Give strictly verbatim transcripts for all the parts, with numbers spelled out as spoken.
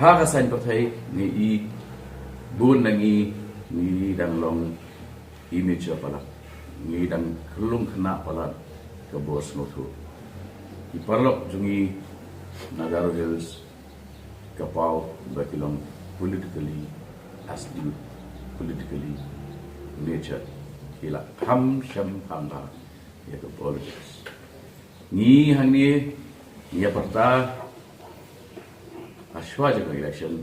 Ha ka saiñ pyrthei ngi i bun na ngi ngi dang long immature palat, ngi dang khlung khynnah palat ka bor sngewthuh. Ki paralok jong ngi na Garo Hills ka paw ba ki long politically astute, politically mature, ki la kham shem kham bha ïa ka politics. Ngi hangne ngi ïa pyrta ha shuwa jong ka election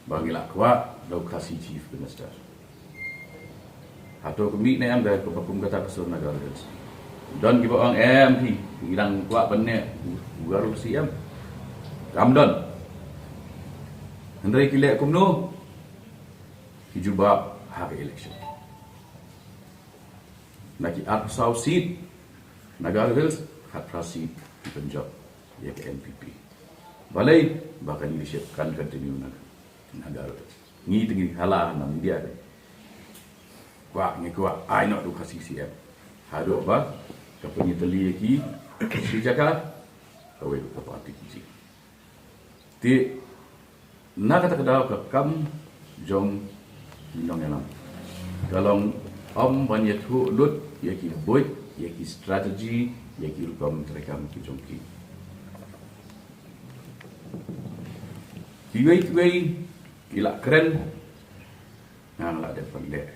ba ngi la kwah da u Khasi Chief Minister. Hato ka mih ne em da kaba kum kata ka sur na Garo Hills? Don kiba ong em phi, ngi dang kwah ban ne u Garo C M. Kam don. Hynrei ki leh kumno? Ki jubab ha ka election. Na ki arphew saw seat na Garo Hills, khatphra seat ki pynjop ïa ka N P P. Balei? Ba ka leadership kan continue na, na Garo Hills. Ngi te ngi hala na media te kwah, ngi kwah ai noh da u Khasi C M. Haduh ba ka pynïatylli ïa ki shi jaka, kawei ka party ki jied. Te na kata ka daw ka kam jong ki nongïalam ka long ym ban ïathuh lut ïa ki buit, ïa ki strategy, ïa ki rukom treikam ki jong ki. Kiwei kiwei ki la kren, nga la dep ban leh.